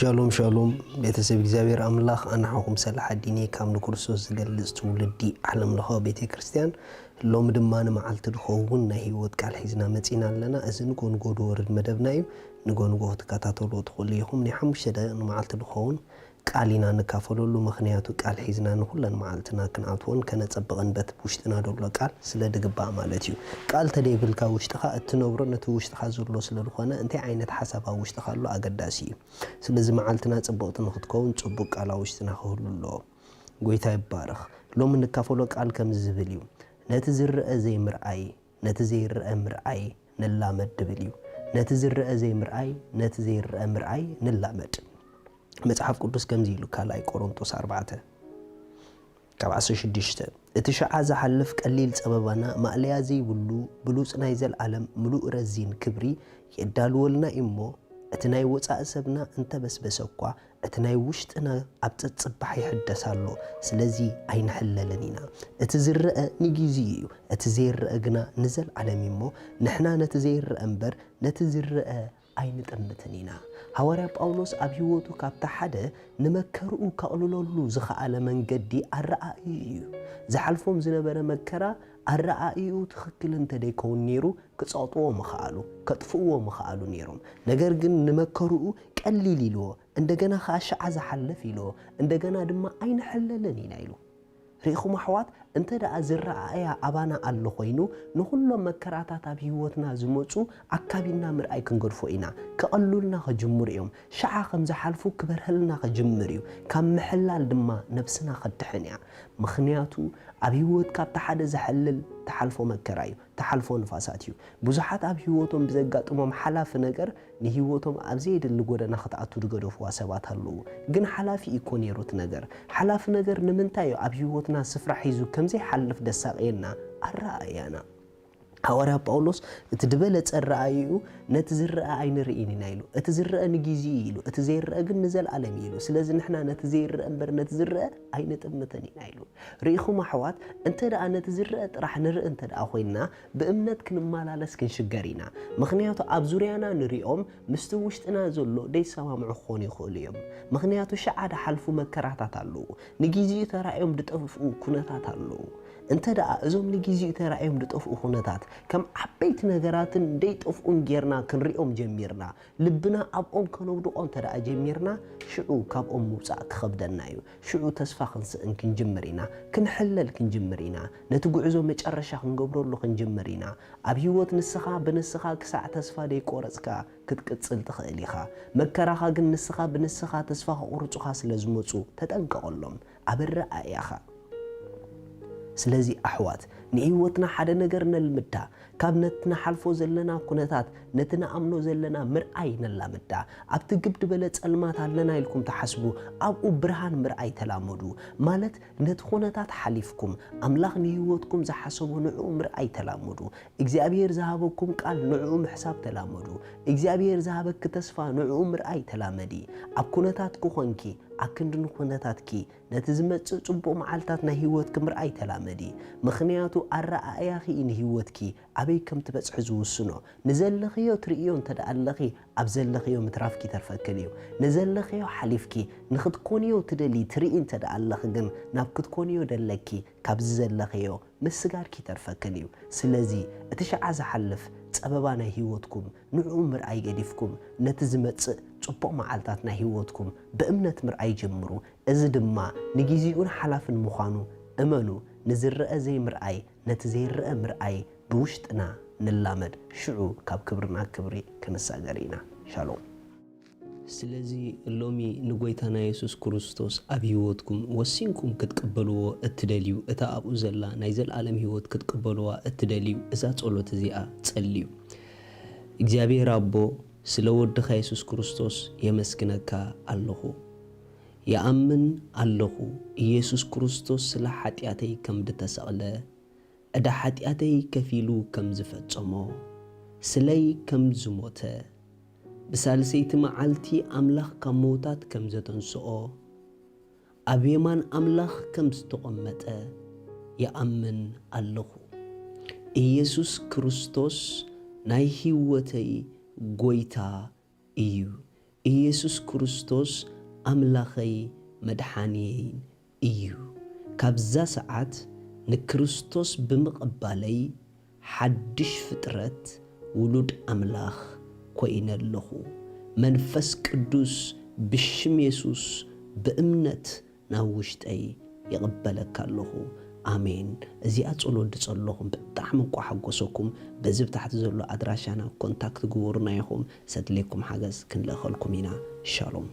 ሻሎም ሻሎም ቤተሰብ እግዚኣብሔር ኣምላኽ ኣንሓኹም ሰላሕ ኣዲኔ ካብ ንክርስቶስ ዝገልጽ ትውልዲ ዓለም ለኸ ቤተ ክርስቲያን። ሎሚ ድማ ንመዓልቲ ዝኸውን ናይ ህይወት ቃል ሒዝና መጺና ኣለና። እዚ ንጎንጎ ዝወርድ መደብና እዩ። ንጎንጎ ክትከታተሉ ትኽእሉ ኢኹም። ናይ ሓሙሽተ ደቂቕ ንመዓልቲ ዝኸውን ቃል ኢና ንካፈለሉ። ምኽንያቱ ቃል ሒዝና ንኹለን መዓልትና ክንኣትወን ከነጸብቐን በቲ ውሽጥና ዘሎ ቃል ስለ ድግባእ ማለት እዩ። ቃል ተደይብልካ ውሽጥኻ እትነብሮ ነቲ ውሽጥኻ ዘሎ ስለ ዝኾነ እንታይ ዓይነት ሓሳብ ኣብ ውሽጥኻ ኣሎ ኣገዳሲ እዩ። ስለዚ መዓልትና ጽብቕቲ ንኽትከውን ጽቡቕ ቃል ኣብ ውሽጥና ክህሉ ኣለዎ። ጎይታ ይባረኽ። ሎሚ ንካፈሎ ቃል ከምዚ ዝብል እዩ። ነቲ ዝረአ ዘይምርኣይ፣ ነቲ ዘይረአ ምርኣይ ንላመድ ድብል እዩ። ነቲ ዝረአ ዘይምርኣይ፣ ነቲ ዘይረአ ምርኣይ ንላመድ። መጽሓፍ ቅዱስ ከምዚ ኢሉ ካልኣይ ቆሮንቶስ ኣርባዕተ ካብ ዓሰርተ ሽዱሽተ፣ እቲ ሽዓ ዝሓልፍ ቀሊል ጸበባና ማእለያ ዘይብሉ ብሉጽ ናይ ዘልኣለም ምሉእ ረዚን ክብሪ የዳልወልና እዩ እሞ፣ እቲ ናይ ወጻኢ ሰብና እንተበስበሰ እኳ፣ እቲ ናይ ውሽጥና ኣብ ጸጽባሕ ይሕደስ ኣሎ። ስለዚ ኣይንሕለልን ኢና። እቲ ዝረአ ንጊዜኡ እዩ፣ እቲ ዘይረአ ግና ንዘልኣለም እዩ እሞ፣ ንሕና ነቲ ዘይረአ እምበር ነቲ ዝረአ ኣይንጥምትን ኢና። ሃዋርያ ጳውሎስ ኣብ ህይወቱ ካብቲ ሓደ ንመከርኡ ከቕልለሉ ዝኸኣለ መንገዲ ኣረኣእዩ እዩ። ዝሓልፎም ዝነበረ መከራ ኣረኣእዩ ትኽክል እንተ ደይከውን ነይሩ፣ ክጸቕጥዎ ምኸኣሉ፣ ከጥፍእዎ ምኸኣሉ ነይሮም። ነገር ግን ንመከርኡ ቀሊል ኢልዎ፣ እንደገና ኸኣ ሽዓ ዝሓልፍ ኢልዎ፣ እንደገና ድማ ኣይንሕለልን ኢና ኢሉ። ርኢኹም ኣሕዋት፣ እንተ ደኣ ዝረኣያ ኣባና ኣሎ ኾይኑ፣ ንኹሎም መከራታት ኣብ ህይወትና ዝመጹ ኣካቢድና ምርኣይ ክንገድፎ ኢና። ክቐሉልና ክጅምሩ እዮም። ሽዓ ከም ዝሓልፉ ክበርሀልና ክጅምር እዩ። ካብ ምሕላል ድማ ነብስና ከድሕን እያ። ምኽንያቱ ኣብ ህይወት ካብቲ ሓደ ዘሕልል ትሓልፎ መከራ እዩ፣ ትሓልፎ ንፋሳት እዩ። ብዙሓት ኣብ ህይወቶም ብዘጋጥሞም ሓላፊ ነገር ንህይወቶም ኣብ ዘየድሊ ጎደና ክትኣቱ ዝገደፍዋ ሰባት ኣለዉ። ግን ሓላፊ እዩ እኮ ነይሩ እቲ ነገር። ሓላፊ ነገር ንምንታይ እዩ ኣብ ህይወትና ስፍራ ሒዙ ከም ዘይሓልፍ ደሳቕየና ኣረኣእያና? ሃዋርያ ጳውሎስ እቲ ዝበለጸ ኣረኣእይኡ ነቲ ዝረአ ኣይንርእይን ኢና ኢሉ። እቲ ዝረአ ንጊዜ እዩ ኢሉ፣ እቲ ዘይረአ ግን ንዘልኣለም እዩ ኢሉ። ስለዚ ንሕና ነቲ ዘይረአ እምበር ነቲ ዝረአ ኣይንጥምትን ኢና ኢሉ። ርኢኹም ኣሕዋት፣ እንተ ደኣ ነቲ ዝረአ ጥራሕ ንርኢ እንተ ደኣ ኮይንና፣ ብእምነት ክንመላለስ ክንሽገር ኢና። ምኽንያቱ ኣብ ዙርያና ንሪኦም ምስቲ ውሽጥና ዘሎ ደይሰማምዑ ክኾኑ ይኽእሉ እዮም። ምኽንያቱ ሽዓ ድሓልፉ መከራታት ኣለዉ። ንጊዜኡ ተራእዮም ድጠፍኡ ኩነታት ኣለዉ። እንተ ደኣ እዞም ንጊዜኡ ተራእዮም ድጠፍኡ ኩነታት ከም ዓበይቲ ነገራትን ደይጠፍኡን ጌርና ክንሪኦም ጀሚርና፣ ልብና ኣብኦም ከነውድቖ እንተ ደኣ ጀሚርና፣ ሽዑ ካብኦም ምውጻእ ክኸብደና እዩ። ሽዑ ተስፋ ክንስእን ክንጅምር ኢና። ክንሕለል ክንጅምር ኢና። ነቲ ጉዕዞ መጨረሻ ክንገብረሉ ክንጅምር ኢና። ኣብ ህይወት ንስኻ ብንስኻ ክሳዕ ተስፋ ደይቆረጽካ ክትቅጽል ትኽእል ኢኻ። መከራኻ ግን ንስኻ ብንስኻ ተስፋ ከቑርጹኻ ስለ ዝመጹ ተጠንቀቐሎም። ኣብ ኣረኣእያኻ። ስለዚ ኣሕዋት፣ ንህይወትና ሓደ ነገር ነልምዳ። ካብ ነቲ ንሓልፎ ዘለና ኩነታት፣ ነቲ ንኣምኖ ዘለና ምርኣይ ነላምዳ። ኣብቲ ግብ ዝበለ ጸልማት ኣለና ኢልኩም ትሓስቡ፣ ኣብኡ ብርሃን ምርኣይ ተላመዱ። ማለት ነቲ ኩነታት ሓሊፍኩም፣ ኣምላኽ ንህይወትኩም ዝሓሰቦ ንዕኡ ምርኣይ ተላመዱ። እግዚኣብሔር ዝሃበኩም ቃል ንዕኡ ምሕሳብ ተላመዱ። እግዚኣብሔር ዝሃበኪ ተስፋ ንዕኡ ምርኣይ ተላመዲ። ኣብ ኩነታትኪ ኾንኪ፣ ኣክንዲ ንኩነታትኪ፣ ነቲ ዝመጽእ ጽቡቕ መዓልታት ናይ ህይወትኪ ምርኣይ ተላመዲ። ምኽንያቱ ኣረኣእያኺ እዩ ንህይወትኪ ኣበይ ከም ትበጽሒ ዝውስኖ። ንዘለኽዮ ትርእዮ እንተ ደኣ ኣለኺ፣ ኣብ ዘለኽዮ ምትራፍኪ ይተርፈክን እዩ። ንዘለኽዮ ሓሊፍኪ ንኽትኮንዮ ትደሊ ትርኢ እንተ ደኣ ኣለኺ ግን፣ ናብ ክትኮንዮ ደለኪ ካብዚ ዘለኽዮ ምስጋድኪ ይተርፈክን እዩ። ስለዚ እቲ ሽዓ ዝሓልፍ ጸበባ ናይ ህይወትኩም ንዕኡ ምርኣይ ገዲፍኩም፣ ነቲ ዝመጽእ ጽቡቕ መዓልታት ናይ ህይወትኩም ብእምነት ምርኣይ ጀምሩ። እዚ ድማ ንጊዜኡን ሓላፍን ምዃኑ እመኑ። ንዝረአ ዘይምርኣይ፣ ነቲ ዘይረአ ምርኣይ ብውሽጥና ንላመድ። ሽዑ ካብ ክብሪ ናብ ክብሪ ክንሳገር ኢና። ሻሎም። ስለዚ ሎሚ ንጎይታና የሱስ ክርስቶስ ኣብ ህይወትኩም ወሲንኩም ክትቅበልዎ እትደልዩ፣ እታ ኣብኡ ዘላ ናይ ዘለኣለም ህይወት ክትቅበልዋ እትደልዩ፣ እዛ ጸሎት እዚኣ ጸልዩ። እግዚኣብሔር ኣቦ፣ ስለ ወድኻ የሱስ ክርስቶስ የመስግነካ ኣለኹ። ይኣምን ኣለኹ፣ ኢየሱስ ክርስቶስ ስለ ሓጢኣተይ ከም ድተሰቕለ፣ ዕዳ ሓጢኣተይ ከፊሉ ከም ዝፈጸሞ፣ ስለይ ከም ዝሞተ፣ ብሳልሰይቲ መዓልቲ ኣምላኽ ካብ ምዉታት ከም ዘተንስኦ፣ ኣብ የማን ኣምላኽ ከም ዝተቐመጠ ይኣምን ኣለኹ። ኢየሱስ ክርስቶስ ናይ ህይወተይ ጐይታ እዩ። ኢየሱስ ክርስቶስ ኣምላኸይ መድሓንየይን እዩ። ካብዛ ሰዓት ንክርስቶስ ብምቕባለይ ሓድሽ ፍጥረት ውሉድ ኣምላኽ ኮይነ ኣለኹ። መንፈስ ቅዱስ ብሽም የሱስ ብእምነት ናብ ውሽጠይ ይቕበለካ ኣለኹ። ኣሜን። እዚኣ ጸሎት ድጸለኹም ብጣዕሚ እንቋ ሓጎሰኩም። በዚ ብታሕቲ ዘሎ ኣድራሻና ኮንታክት ግበሩና ኢኹም። ሰድሌኩም ሓገዝ ክንልእኸልኩም ኢና። ሻሎም።